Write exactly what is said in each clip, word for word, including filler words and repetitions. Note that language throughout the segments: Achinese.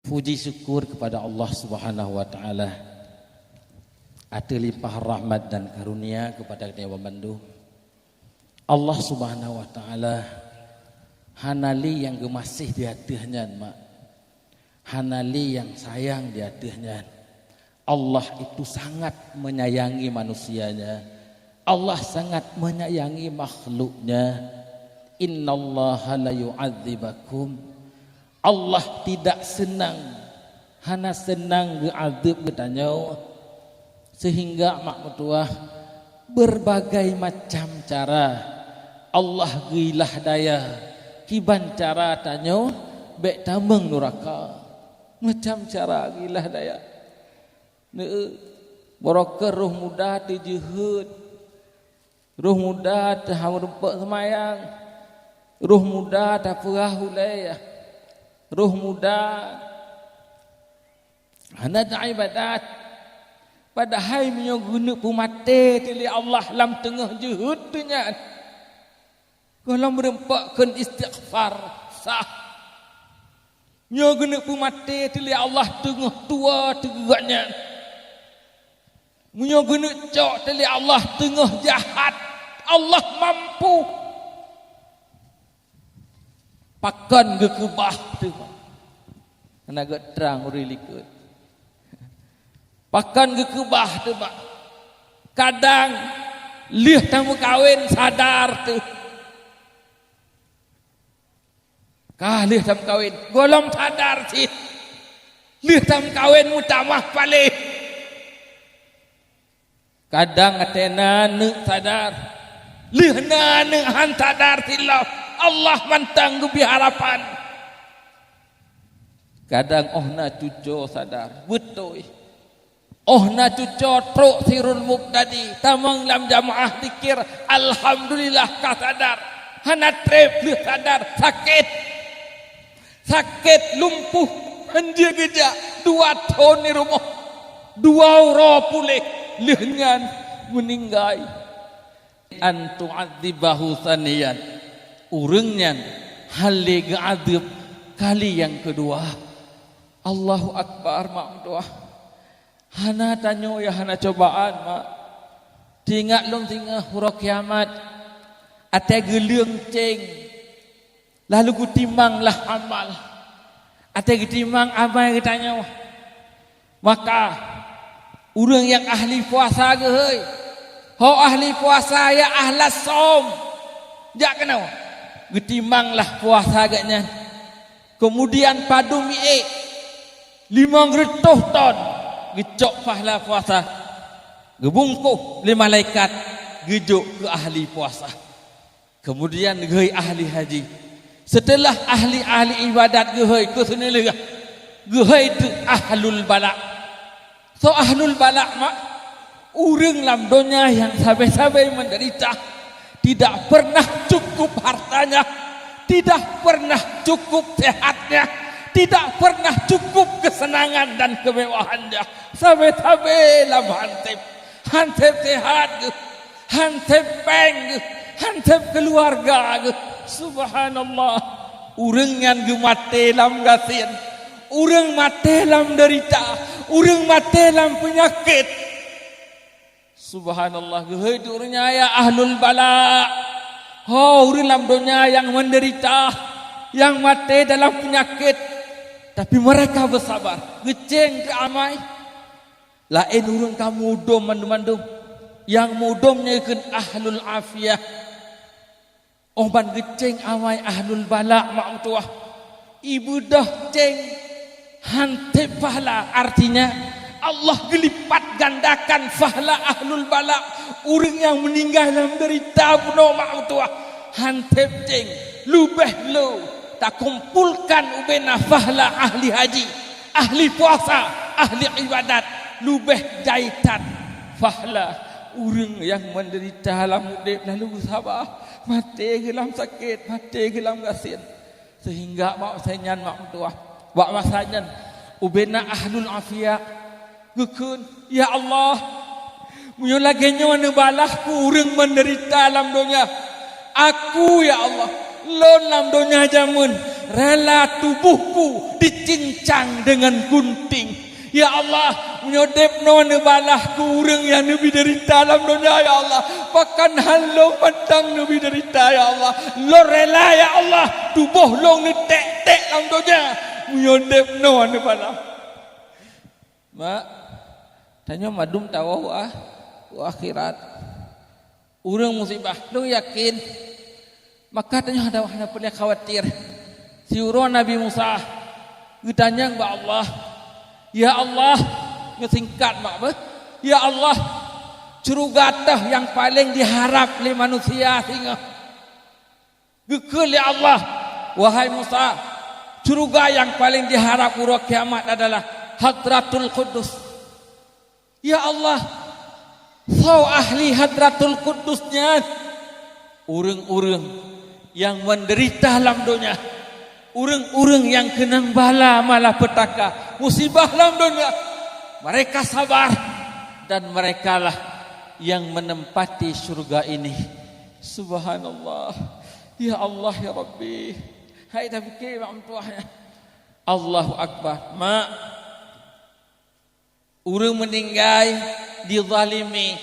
Puji syukur kepada Allah Subhanahu wa Ta'ala ateueh limpah rahmat dan karunia kepada geutanyoe bandum. Allah Subhanahu wa Ta'ala hana lé nyang geumaséh di ateueh nyan, mak. Hana lé nyang sayang di ateueh nyan. Allah itu sangat menyayangi manusianya. Allah sangat menyayangi makhluknya. Innallaha la yu'adzibakum. Allah tidak senang, hana senang geuazeueb geutanyoe. Sehingga mak meutuah, berbagai macam cara Allah geuilah daya kiban cara tanyoe bék tamong nuraka. Macam cara geuilah daya. Neu, barokon roh muda teujeuheut, roh muda teuhah meureumpok seumayang, roh muda tapeugah ulée, roh muda hana taibadat. Padahai meunyoe geuneuk peumaté teuh lé Allah lam teungoh jeuheut teuh nyan, gohlom meureumpok kheun istighfar sah. Nyoe geuneuk peumaté teuh lé Allah teungoh tuwoe teuh geuh nyan. Meunyoe geuneuk cok teuh lé Allah teungoh jahat, Allah mampu. Pakon geukeubah teuh, mak? Hana geutrang ureuëng likot. Pakon geukeubah teuh, mak? Kadang lheueh tameukawen sadar teuh. Ka lheueh tameukawen, gohlom sadar cit. Lheueh tameukawen meutamah paléh. Kadang até na aneuk sadar, lheueh na aneuk han sadar siloh, Allah mantong geubri harapan. Kadang óh na cucoe sadar, beutôi. Óh na cucoe trok Sirul Mubtadi, tamong lam jamaah zikir, alhamdulillah ka sadar. Hana treb lheueh sadar, sakét. Sakét lumpuh, hanjeuet geujak, dua thon di rumoh, dua uroe puléh, lheueh nyan meuninggai. An tu'adzibahu tsaniyan, ureuëng nyan hana lé geuazeueb kali nyang keudua. Allahu Akbar, mak meutuah. Hana tanyoe nyang hana cobaan, mak. Teuingat lôn singoh uroe kiamat, até geuleueng céng, lalu geutimang lah amal. Até geutimang amai geutanyoe. Maka, ureuëng nyang ahli puasa geuhôi, ho ahli puasa ya ahlas saum, jak keunoe. Geutimang lah puasa geuh nyan. Keumudian padum miék, limong reutôh thon geucok pahala puasa, geubungkôh lé malaikat, geujok keu ahli puasa. Keumudian geuhôi ahli haji. Seuteulah ahli-ahli iébadat geuhôi keu seuneulheueh, geuhôi teuk ahlul bala. Soe ahlul bala, mak? Ureuëng lam donya nyang sabe-sabe meudeurita, tidak pernah cukup hartanya, tidak pernah cukup sehatnya, tidak pernah cukup keuseunangan dan keumewahannya. Sabe-sabe lam hanseb, hanseb sehat geuh, hanseb péng geuh, hanseb keuluwarga geuh. Subhanallah. Ureuëng nyan geumaté lam gasien. Ureuëng maté lam deurita, ureuëng maté lam peunyakét. Subhanallah, geuhôi teuk ureuëng nyan ya ahlul bala. Ho, ureuëng lam donya nyang meudeurita, nyang maté dalam peunyakét, tapi mereka beusabar, geucéng keu amai. Laén ureuëng ka mudom mandum-mandum, nyang mudom nyan kheun ahlul afiyah. Óh ban geucéng amai ahlul bala, mak meutuah, ibeudôh céng hanseb pahala, artinya Allah geulipat gandakan pahala ahlul bala. Ureuëng nyang meuninggai lam deurita bunoe, mak meutuah, hanseb céng, leubeh lo takumpolkan ubena pahala ahli haji, ahli puasa, ahli iébadat, leubeh jai that pahala ureuëng nyang meudeurita lam udeb lalu saba, maté geuh lam sakét, maté geuh lam gasien. Seuhingga bak masa nyan, mak meutuah, bak masa nyan ubena ahlul afiyah geukheun, "Ya Allah, meunyoe lagée nyoe neubalah keu ureuëng meudeurita lam donya, aku, ya Allah, lôn lam donya jameun Rela tubohku dicincang deungon gunting. Ya Allah, meunyoe deb noe neubalah keu ureuëng nyang neubi deurita lam donya, ya Allah, pakon han lôn mantong neubi deurita, ya Allah. Lôn rela, ya Allah, tuboh lôn neutek-tek lam donya, meunyoe deb noe neubalah. Mak, tanyoe mandum tawoe u ah-, u akhirat. Ureuëng musibah, lôn yakin, maka tanyoe hana, hana peureulée khawatir. Siuroe Nabi Musa geutanyong bak Allah, "Ya Allah," nyoe singkat mak beuh, "Ya Allah, syeuruga teuh nyang paleng jiharab lé manusia singoh." Geukheun lé Allah, "Wahai Musa, syeuruga nyang paleng jiharab uroe kiamat adalah Hadratul Quddus." Ya Allah, soe ahli Hadratul Quddus nyan? Ureuëng-ureuëng nyang meudeurita lam donya, ureuëng-ureuëng nyang keunong bala malapetaka, musibah lam donya, mereka sabar, dan merekalah yang menempati syurga ini. Subhanallah. Ya Allah, ya Rabbi. Hai, tapike mak meutuah nyan. Allahu Akbar. Mak, ureuëng meuninggai dizalimi.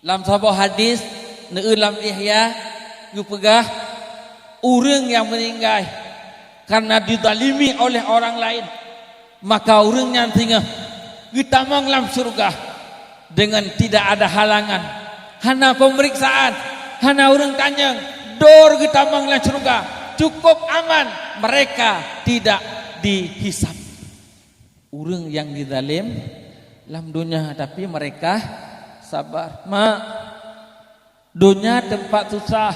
Lam saboh hadis, neueu lam Ihya, geupeugah, ureuëng nyang meuninggai karena dizalimi oleh orang lain, maka ureuëng nyan singoh geutamong lam syurga deungon tidak ada halangan. Hana peumeriksaan, hana ureuëng tanyong, dor geutamong lam syurga, cukup aman, mereka tidak dihisab. Ureuëng nyang dizalem lam donya, tapi mereka sabar. Mak, donya teumpat susah.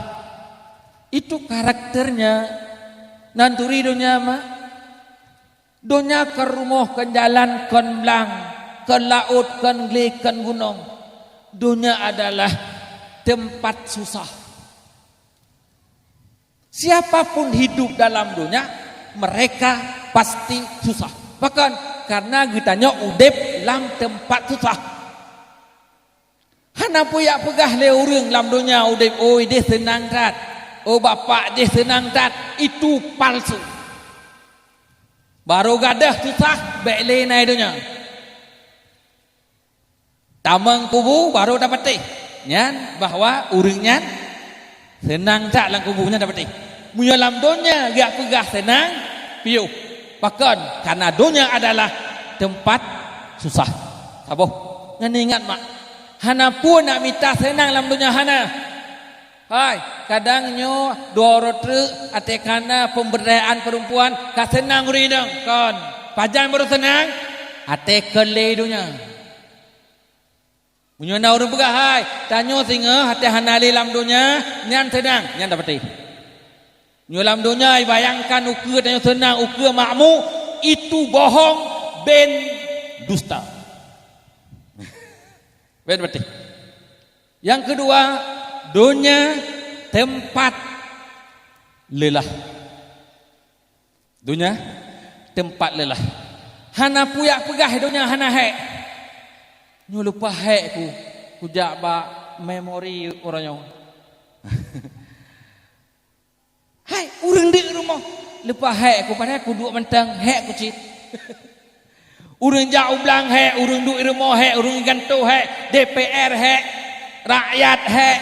Itu karakternya. Nan turi donya, mak. Donya kon rumoh, kon jalan, kon blang, kon laôt, kon glé, kon gunong. Donya adalah teumpat susah. Siapapun hidup dalam donya, mereka pasti susah. Pakon? Karena geutanyoe udeb lam teumpat susah. Hana peue jak peugah lé ureuëng lam donya udeb, "Oh, ideh seunang that. Oh, bapak deh seunang that." Itu palsu. Barô gadôh susah, bék lé na i donya. Tamong kubu barô tapatéh. Nyan bahwa ureuëng nyan seunang that lam kubu nyan tapatéh. Meunyoe lam donya geujak peugah seunang, piôh. Pakon? Karena donya adalah teumpat susah. Saboh. Nyan ingat mak. Hana peue nak mita seunang lam donya, hana. Hai, kadang nyoe dua uroe treuk até kana pemberdayaan perempuan ka seunang ureuëng inong, kon. Pajan barô seunang? Até keu lé donya. Meunyoe na ureuëng peugah, "Hai, tanyoe singoh até hana lé lam donya, nyan seunang," nyan tapatéh. Nyoe lam donya ibayangkan ukeue tanyoe seunang, ukeue makmu, itu bohong ben dusta. Ben beutôi. Nyang keudua, donya teumpat leulah. Donya teumpat leulah. Hana peue jak peugah donya hana hék. Nyoe leupah hék ku, kujak bak memori uroe nyoe. Hai, ureuëng deuk rumoh. Leupah hék ku, padahai kuduek mantong, hék ku cit. Ureuëng jak u blang hék, ureuëng duek i rumoh hék, ureuëng gantoe hék, D P R hék, rakyat hék,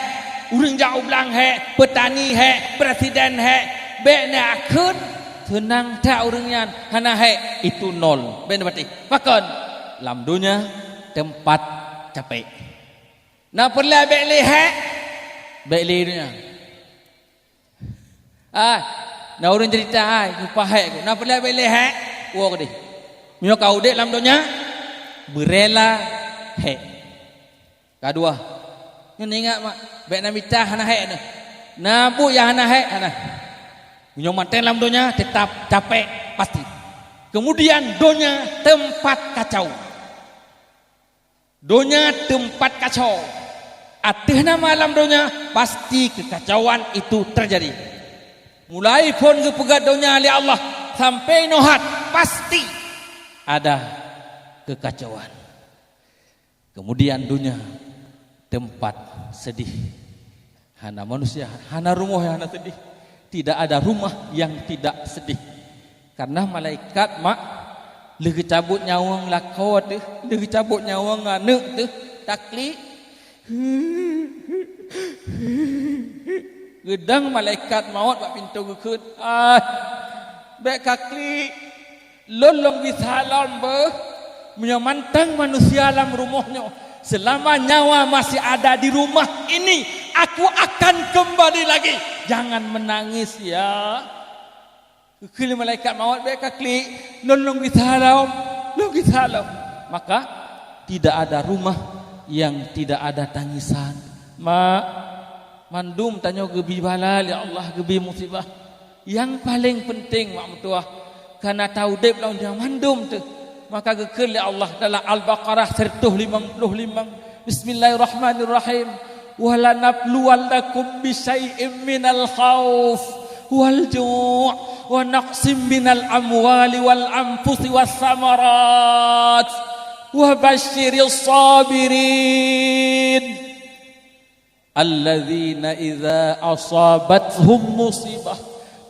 ureuëng jak u blang hék, peutani hék, presiden hék. Bék na kheun, seunang that ureuëng nyan hana hék, itu nol. Bék na patéh. Pakon? Lam donya teumpat capek. Na peureulée bék lé hék, bék lé donya. Ah, na ureuëng cerita, hai, leupah hék ku. Na peureulée bék lé hék, woe keudeh. Meunyoe ka udeb lam donya, beurela hék. Keudua, nyoe ingat mak, bék na mita hana hék nyoe. Na buet nyang hana hék, hana. Meunyoe maté lam donya, teutap capek, pasti. Kemudian donya teumpat kacau. Donya teumpat kacau. Ateueh nama lam donya, pasti keukacauan itu teujadi. Mulai phon geupeugét donya lé Allah sampai nohat, pasti ada keukacauan. Kemudian donya teumpat seudeh. Hana manusia, hana rumoh nyang hana seudeh. Tidak ada rumah yang tidak sedih. Karena malaikat, mak, lheueh geucabot nyawöng lakoe teuh, lheueh geucabot nyawöng aneuk teuh, taklik. Geudong malaikat maut bak pintoe geukheun, "Ai, bék ka klik! Lôn lôn gisa lom beuh, meunyoe mantong manusia lam rumoh nyoe, selama nyawa masih ada di rumah ini, aku akan kembali lagi. Jangan menangis, ya." Geukheun lé malaikat maut, "Bék ka klik, lôn lôn gisa lom, lôn gisa lom." Maka, tidak ada rumah yang tidak ada tangisan. Mak, mandum tanyoe geubi bala lé Allah, geubi musibah. Nyang paleng peunteng, mak meutuah, ka na taudeb lam dônya mandum teuh. Maka geukheun lé Allah dalam Al-Baqarah seratus limong puluh limong, Bismillahirrahmanirrahim. "Wa lanabluwannakum bisyai'im minal khauf wal ju' wa naqsim minal amwali wal anfusi was samarat. Wa basyiris sabirin. Alladzina idza asabathum musibah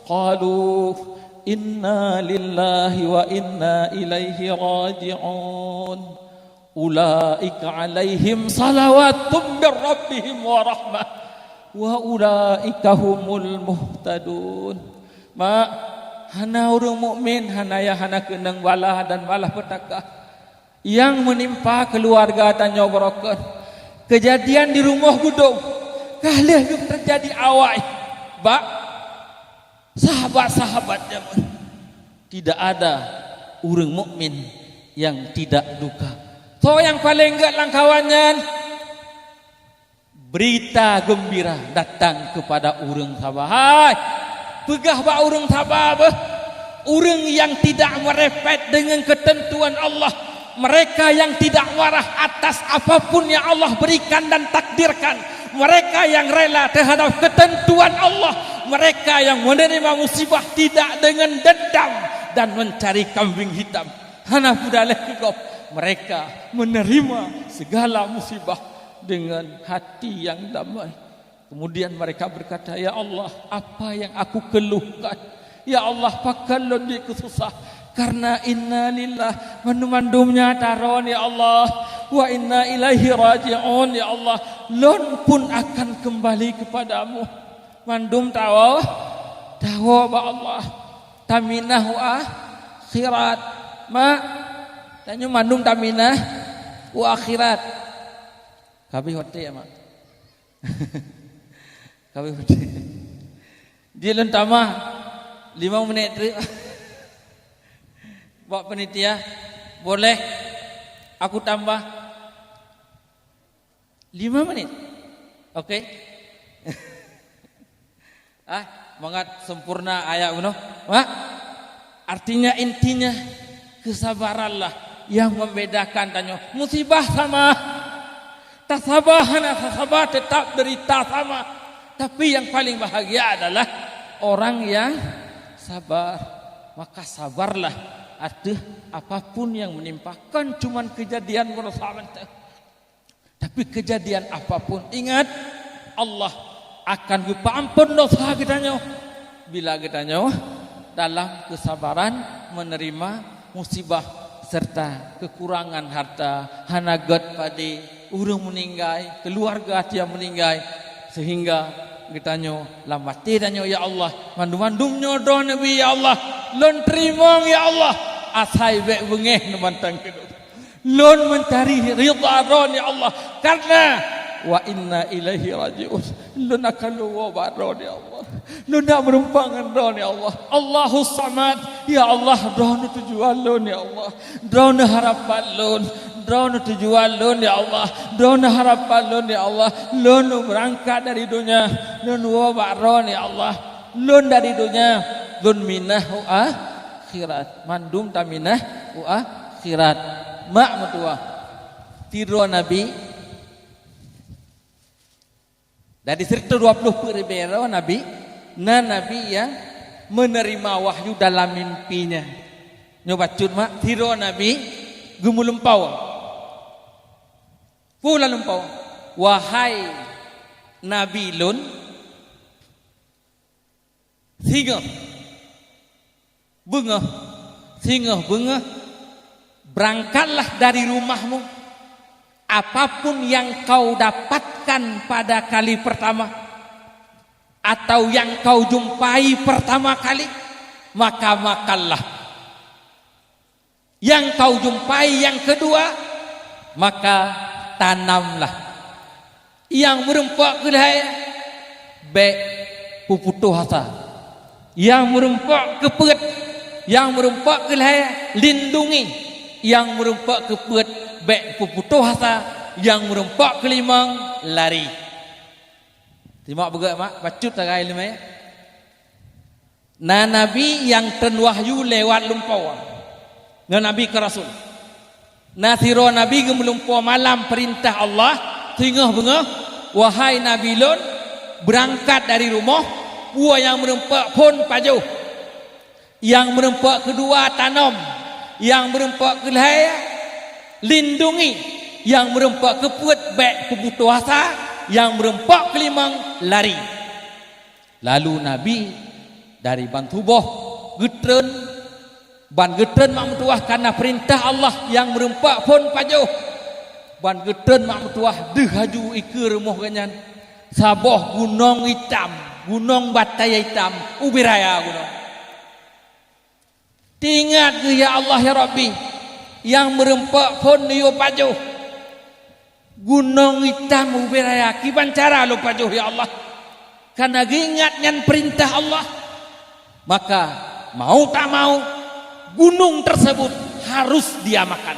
qalu inna lillahi wa inna ilaihi raji'un. Ulaika alaihim salawatun mir rabbihim wa rahmah. Wa ulaika humul muhtadun." Mak, hana ureuëng mukmin, hana ya hana keunong bala dan malah peutakah. Nyang meunimpa keuluwarga tanyoe barokon. Keujadian di rumoh geudong, ka lheueh teujadi awai bak sahabat-sahabat jameun. Tidak ada ureuëng mukmin yang tidak duka. Soe nyang paleng gét lam kawan nyan? Berita gembira datang kepada ureuëng saba. Hai, peugah bak ureuëng saba beuh, ureuëng yang tidak merepet dengan ketentuan Allah, mereka yang tidak marah atas apapun yang Allah berikan dan takdirkan, mereka yang rela terhadap ketentuan Allah, mereka yang menerima musibah tidak dengan dendam dan mencari kambing hitam. Hana peudaleh keu gob, mereka menerima segala musibah dengan hati yang damai. Kemudian mereka berkata, "Ya Allah, apa yang aku keluhkan? Ya Allah, pakon lôn jeuet keu susah? Karena inna lillah, mandum-mandum nyan atra Droen, ya Allah. Wa inna ilaihi raji'un, ya Allah. Lôn pun akan kembali kepadamu." Mandum tawoe, tawoe bak Allah. Taminah u akhirat. Mak, tanyoe mandum taminah u akhirat. Ka habéh watée, ya, Mak? Ka habéh watée. Jeuet lôn tamah limong menit treuk. Bak panitia, boleh aku tambah lima menit? Oke. Ah, mangat sempurna ayat bunoe. Mak, artinya, intinya, kesabaranlah yang membedakan tanyoe. Musibah sama, tasaba hana tasaba, tetap derita sama. Tapi yang paling bahagia adalah orang yang sabar. Maka sabarlah ateueh apapun yang menimpa. Kon cuman kejadian meurasa mantong. Tapi kejadian apapun, ingat, Allah akan geupeuampon dosa geutanyoe bila geutanyoe dalam kesabaran menerima musibah serta kekurangan harta, hana gét padé, ureuëng meuninggai, keuluwarga nyang meuninggai, sehingga geutanyoe lam até tanyoe, "Ya Allah, mandum-mandum nyoe droeneuh bri, ya Allah, lôn teurimong, ya Allah, asai bék beungéh neumantang keunoe." Lôn meuncari ridha Droeneuh, ya Allah, karena wa inna ilaihi raji'un. Lôn akan lôn woe bak Droeneuh, ya Allah. Lôn nak meurumpok ngon Droeneuh, ya Allah. Allahus Samad, ya Allah, Droeneuh tujuan lôn, ya Allah. Droeneuh harapan lôn, Droeneuh tujuan lôn, ya Allah. Droeneuh harapan lôn, ya Allah. Lôn beurangkat dari donya, lôn woe bak Droeneuh, ya Allah. Lôn dari donya, lôn minah u akhirat. Mandum taminah u akhirat. Mak meutuah. Sidroe Nabi, dari seratus dua puluh peuet ribée droe Nabi, na Nabi nyang menerima wahyu dalam mimpinya. Nyoe bacut, mak, sidroe Nabi geumeulimpau. Peue lam limpau? "Wahai Nabi lôn, Singoh beungoh, singoh beungoh, berangkatlah dari rumahmu. Apapun yang kau dapatkan pada kali pertama, atau yang kau jumpai pertama kali, maka makanlah. Yang kau jumpai yang kedua, maka tanamlah. Nyang meureumpok keu lhèe, bèk peuputôh asa. Nyang meureumpok keu peuet, nyang meureumpok keu lhèe, lindungi. Nyang meureumpok keu peuet, bèk peuputôh asa. Nyang meureumpok keu limong, lari. Simak beugèt, mak, bacut sagai ileumèe. Na nabi nyang treun wahyu lewat lumpoe ngon nabi keu rasul. Na sidroe nabi geumeulumpoe malam peurintah Allah, singoh beungoh, "Wahai nabi lôn, beurangkat dari rumoh, peue nyang meureumpok phôn pajoh. Nyang meureumpok keudua tanom, nyang meureumpok keulhèe lindungi, nyang meureumpok keupeuet bèk peuputôh asa, nyang meureumpok keulimong lari." Lalu nabi dari ban tuboh geutreun, ban geutreun mak meutuwah, kareuna peurintah Allah nyang meureumpok phôn pajoh. Ban geutreun mak meutuwah deuh laju ikeue rumoh geuhnyan saboh gunong itam, gunong batèe itam, ubé raya gunong. Teuingat geuh, "Ya Allah, ya Rabbi, nyang meureumpok phôn neuyue pajoh. Gunong itam ubé raya, kiban cara lôn pajoh, ya Allah?" Kareuna geuingat nyan peurintah Allah, maka mau tak mau, gunong teuseubut harôh dia makan.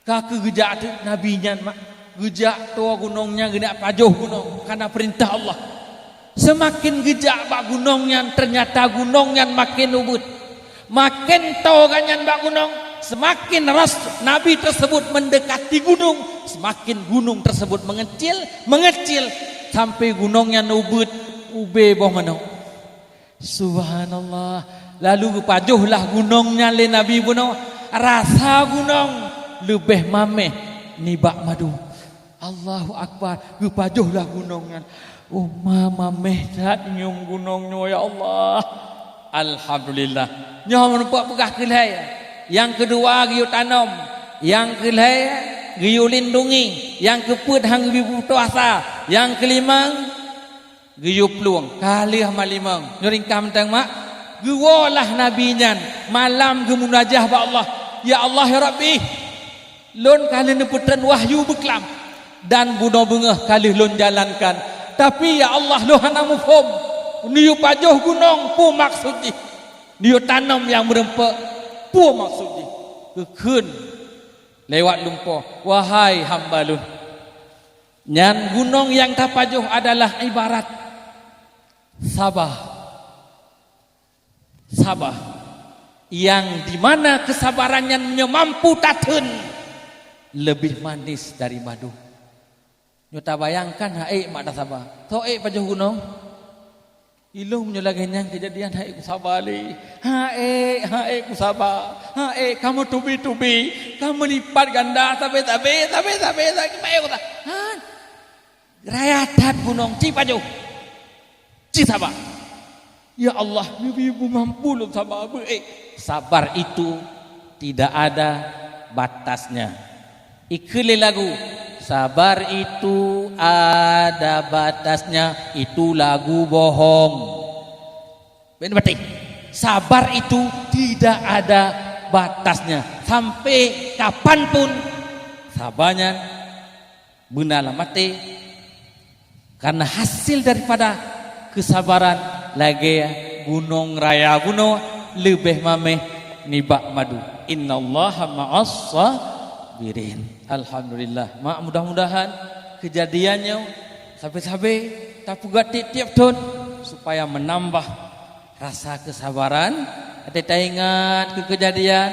Ka keuh geujak teuk nabi nyan, mak, geujak toe gunong nyan, geuneuk pajoh gunong, kareuna peurintah Allah. Seumaken geujak bak gunong nyan, teunyata gunong nyan maken ubeuet. Maken toe gobnyan bak gunong, seumaken ras nabi teuseubut meundekati gunong, seumaken gunong teuseubut meungeucil, meungeucil, sampoe gunong nyan ubeuet ubé boh manok. Subhanallah. Lalu geupajoh lah gunong nyan lé nabi bunoe. Rasa gunong leubeh maméh nibak madu. Allahu Akbar. Geupajoh lah gunong nyan. Oh, ma-, maméh that ngium gunong nyoe, ya Allah. Alhamdulillah. Nyoe meureumpok peugah keulhèe. Nyang keudua geuyue tanom. Nyang keulhèe geuyue lindungi. Nyang keupeuet han geubri peuputôh asa. Nyang keulimong geuyue plueng, ka lheueh malimong. Nyoe ringkah mantong, mak. Geuwoe lah nabi nyan malam geumunajah bak Allah, "Ya Allah, ya Rabbi, lôn ka lheueh neupeutreun wahyu beuklam, dan bunoe beungoh ka lheueh lôn jalankan. Tapi, ya Allah, lôn hana muphom. Neuyue pajoh gunong, peue maksud jih? Neuyue tanom nyang meureumpok, peue maksud jih?" Geukheun lewat lumpoe, "Wahai hamba lôn, nyan gunong nyang tapajoh adalah ibarat saba. Saba, nyang di mana keusabaran nyan meunyoe mampu tatheun, leubeh manis dari madu." Nyoe tabayangkan, han ék mak tasaba. Soe ék pajoh gunong? Ilôn meunyoe lagèe nyan keujadian, han ék kusaba lé. Han ék, han ék kusaba. Han ék, ka meutubi-tubi, ka meulipat ganda, sabe-sabe, sabe-sabe, sabe-sabe, han ék kusaba. Han. Raya that gunong, ci pajoh. Ci saba. Ya Allah, neubri beumampu lôn saba, beuék. Sabar itu tidak ada batasnya. Ikheun lé lagu, "Sabar itu ada batasnya, itu lagu bohong." Bèk neupatéh. Sabar itu tidak ada batasnya. Sampai kapanpun saba nyan beuna lam até. Karena hasil daripada kesabaran lagèe gunong raya bunoe leubeh maméh nibak madu. Innallaha ma'as sabirin. Alhamdulillah. Mak, mudah-mudahan keujadian nyoe sabe-sabe tapeugah tiep-tiep thon supaya meunambah rasa kesabaran. Até taingat keu keujadian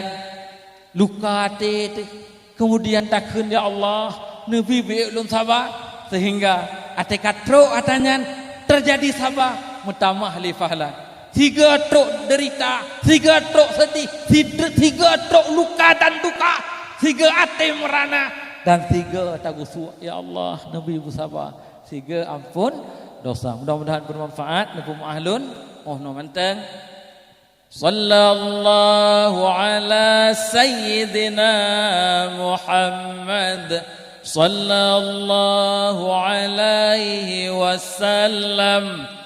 luka até teuh. Keumudian takheun, "Ya Allah, neubri beuék lôn saba," seuhingga até ka trok atra nyan teujadi saba, meutamah lé pahla. Sigoe trok deurita, sigoe trok seudeh, sid-, sigoe trok luka dan duka, sigoe até meurana, dan sigoe tagusuek, "Ya Allah, neubri beusaba," sigoe amphon dosa. Mudah-mudahan beumanfaat, neupeumaáh lôn. Oh, no manteng. Sallallahu ala sayyidina Muhammad. Sallallahu alaihi wasallam.